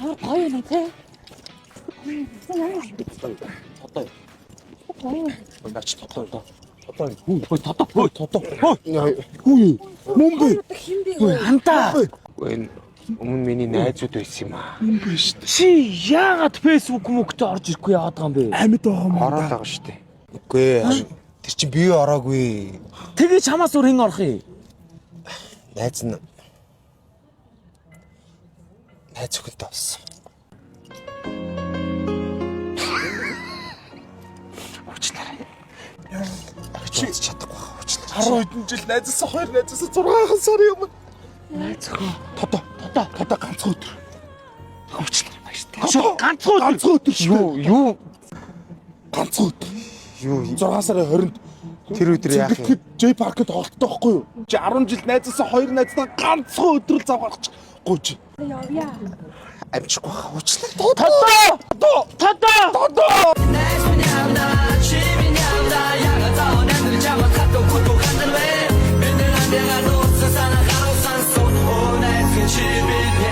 Ямар гоё юм те. Тодоо. Гоё. Наач тодоо. Тодоо. Хүү тодоо. Хөө тодоо. Хүү. Мөн бэ? Хин бэ? Хантаа. Энэ өмнө миний найзууд байсан юм аа. Мөн бэ шүү дээ. Чи яагаад Facebook мөнгөтэй орж ирэхгүй яваад байгаа юм бэ? Амьд байгаа юм. Ороод байгаа шүү дээ. Үгүй ээ. Тэр чинь би ороогүй. Тэгээ чамаас өөр хэн орох юм? Найз нь найз өхөнтэй болсон. Уучлаарай. Чи чадахгүй хаа уучлаарай. 10 хэдэн жил найзсан, хоёр найзсан 6 сарын өмнө. Найз өхөө. Тодоо. Тодоо. Тодоо ганцхан өдөр. Уучлаарай баяртай. Шууд ганцхан өдөр. Ганцхан өдөр шүү. Юу юу Ганцхан өдөр. юу 6 сарын 20-нд тэр өдөр яах юм? J Park-д тоглолттой байхгүй юу? Чи 10 жил найзсан, хоёр найзтаа ганцхан өдөр л зав гаргачих. Гүйж. Явъя. Амжихгүй хаа уучлаарай. Тодоо. Тодоо. Тодоо. Тодоо.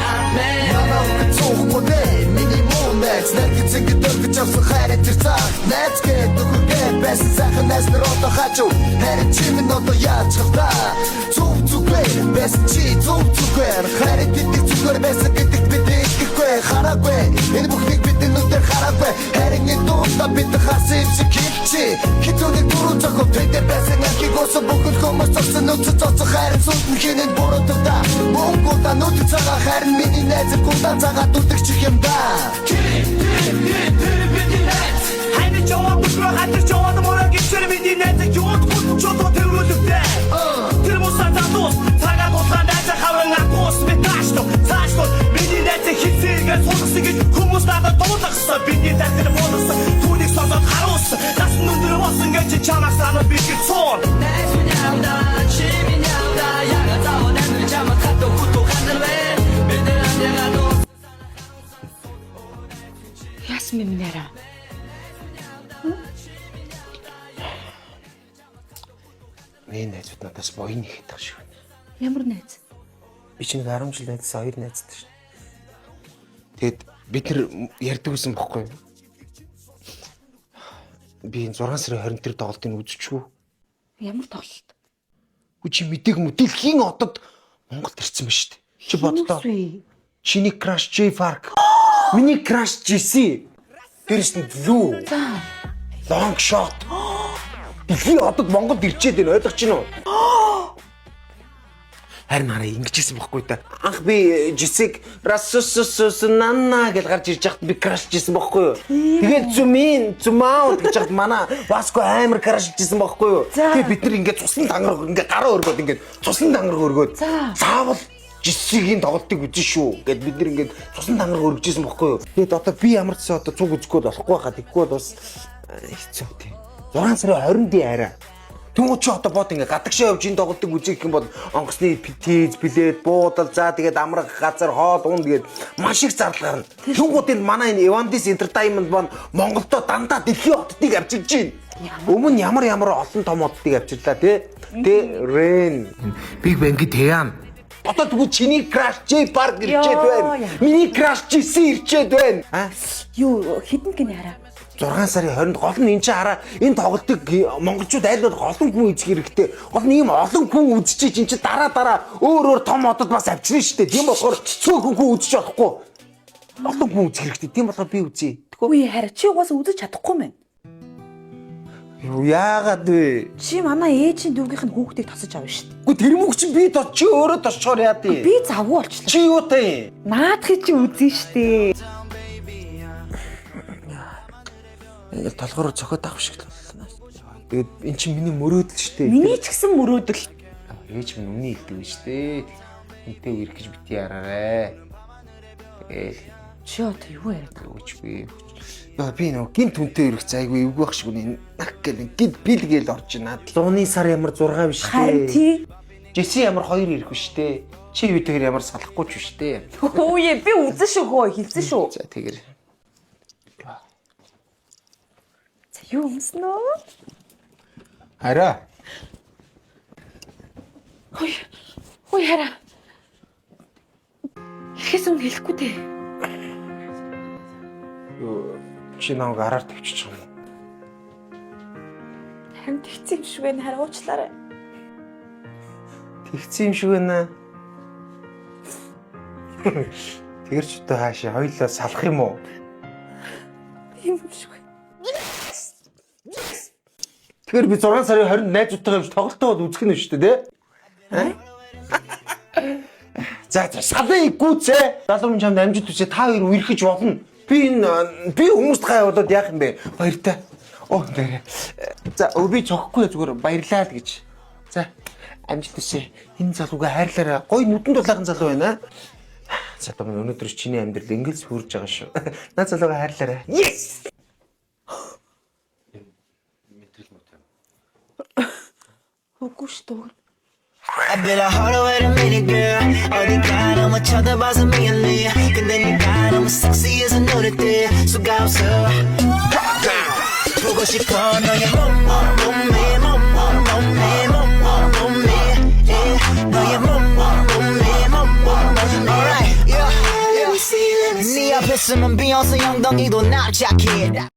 Намайг цуухгүй дээ миний муу найз. Наргиц ингэ дөрвөж авсан хайр тэр цаг. Найз гээд нөхөргээ байсан сайхан найз нар одоо хажуу. Харин чи минь одоо яаж хавтаа. Зүг зүгээр байсан чи зүг зүгээр. Харин тэдэг зүгээр байсан гэдэгт бид итгэхгүй. Хараагүй энэ бүхнийг бид нүдээр хараагүй. Харин энэ дундаа бид харсан юм шиг хэлчихье. Хитүүний дөрөв зохио тэдэр байсан анхийг уусан бүхэл хүмүүс зогсон нүцэн зоцсон харин сүлд нь хинэн буруудав. Мөнгө нүд цагаан харин миний найз гундаа цагаан дүлдэгчих юм да. Хайны жоо бүхрөө хатар жоо мөрөө гिचэр миний найз юунд хүн чулуу тэргүүлвтэй. Тэр мусан залуус цагаан дулаан найз хавран агуус мэт тааштай цааштай миний найз хизээгээ суулгасан гэж хүмүүс надад дуулгасан. Бидний тахир буулгасан түүнийг сонсоод харуулсан нас нь өндөр болсон гэж чамаас санаа би гэж суун. Яасан бэ миний араа? Миний найзууд надаас буян ихэд байгаа шиг байна. Ямар найз? Би чинь нэг 10 жил найзсан, хоёр найзтай шин. Тэгэд бид нар ярьдаг байсан бохгүй юу? Би энэ 6 сарын 20 тэр тоглолтыг үзчихв. Ямар тоглолт? Үгүй чи мэдээг юм уу? Дэлхийн одод Монголд ирсэн ба шүү дээ. Чи боддоо. Чиний краш J Park. Миний краш GC. Дээрс нь Blue. Long shot. Дэлхийн одод Монголд ирчээд байна ойлгож байна уу? Харин хараа ингэжсэн бохгүй та. Анх би жисэг расусусус нанна гэж гарч ирж хахад би краш жисэн бохгүй юу? Тэгээд зумин зумаут гэж хахад манай Васко амар краш жисэн бохгүй юу? Тэгээд бид нар ингээд цусан дангараг ингээд гараа өргөөд ингээд цусан дангараг өргөөд заавал жисгийн тоглолтыг үзэн шүү гэд бид нар ингээд цусан дангараг өргөжсэн бохгүй юу? Тэгээд одоо би ямар ч сан одоо цуг үзэхгүй болохгүй хаа тэггүй бол бас хэцүү тий. 6 сарын 20-нд арай. Тэнгүү чи одоо бод ингээ гадагшаа явж энэ тоглолтыг үзэх юм бол онгоцны тийз билет буудал за тэгээд амрах газар хоол унд гээд маш их зардал гарна. Тэнгүүд энэ манай энэ Evandis Entertainment маань Монголдо дандаа дэлхийн хотдыг авчирж байна. Өмнө ямар ямар олон том хотдыг авчирлаа тий. Тэ Рен Big Bang-ийн Тэян. Одоо тэгвэл чиний краш J Park ирчээд байна. Миний краш GC ирчээд байна. А? Юу хідэн гинэ хараа? 6 сарын 20-нд гол нь энэ чинь хараа энэ тоглолтыг монголчууд аль бол олон хүн үзэх хэрэгтэй. Гол нь ийм олон хүн үзчихэж ин чинь дараа дараа өөр өөр том одод бас авчирна шүү дээ. Тийм болохоор цөөхөн хүн үзэж болохгүй. Олон хүн үзэх хэрэгтэй. Тийм болохоор би үзье. Тэгвэл Үгүй хараа чи угаасаа үзэж чадахгүй мэн. юу яагаад вэ? Чи манай ээжийн дүүгийнх нь хүүхдийг тосож авна шүү дээ. Үгүй тэр мөг чинь би тос чи өөрөө тосчоор яа дий. Би завгүй болчлоо. Чи юутай юм? Наадхыг чи үзэн шүү дээ. Ингээл толгоор цохиод авах шиг л боллоо. Тэгээд эн чинь миний мөрөөдөл шүү дээ. Миний ч гэсэн мөрөөдөл. Ээж минь үний хэлдэг шүү дээ. Энтэй үерх гэж бити яраарэ. Тэгэл Чи одоо юу яриад байгаа? Өөчгүй. Яа би нөгөө гинт хүнтэй ирэх зайгүй эвгүй байх шиг үнэ нах гэл гинт бил гээл орж байна. Зуны сар ямар 6 биш Харин дээ. тий. Жеси ямар 2 ирэх биш дээ. Чи юу тэр ямар салахгүй ч биш дээ. Үгүй би үзэн шүү хөө хэлсэн шүү. За тэгэр. За юу өмснө үү? Хараа. Хөөе. Хөөе хараа. Ихэс өмнө хэлэхгүй дээ. Юу, чи намайг араар тавьчих юм уу? Харин тэгсэн юм шиг байна. Харин уучлаарай. Тэгсэн юм шиг байна. Тэгэр ч одоо хаашаа хоёлоо салах юм уу? Тийм юм шиг байна. Тэгэхээр би 6 сарын 20-нд найзуудтайгаа юмш тоглолтоо бол үзэх нь шүү дээ, тэ? За за салыг гүцээ. Залуу минь чамд амжилт хүсье. Та хоёр үерхэж болно. Би энэ би хүмүүст гай болоод яах юм бэ? Баяртай. Оо нэрэ. За өө би цохгүй зүгээр баярлаа л гэж. За амжилт хүсье. Энэ залуугаа хайрлаарай. Гой нүдэн дулаахан залуу байна. Залуу минь өнөөдөр чиний амьдрал ингээл сүрж байгаа шүү. Наа залуугаа хайрлаарай. Yes. Үгүй шүү дээ. I bet I harder wait a minute girl 어디가 너무 쳐다봐서 미안해 근데 네가 너무 섹시해서 눈에 띄 수가 없어 보고 싶어 너의 몸 몸, 몸매 몸 몸, 몸매 몸 몸, 몸매 yeah. 너의 몸 몸, 몸매 몸 몸, 몸매 Alright yeah. Let me see, let me see 네 앞에 서면 비욘세 엉덩이도 납작해.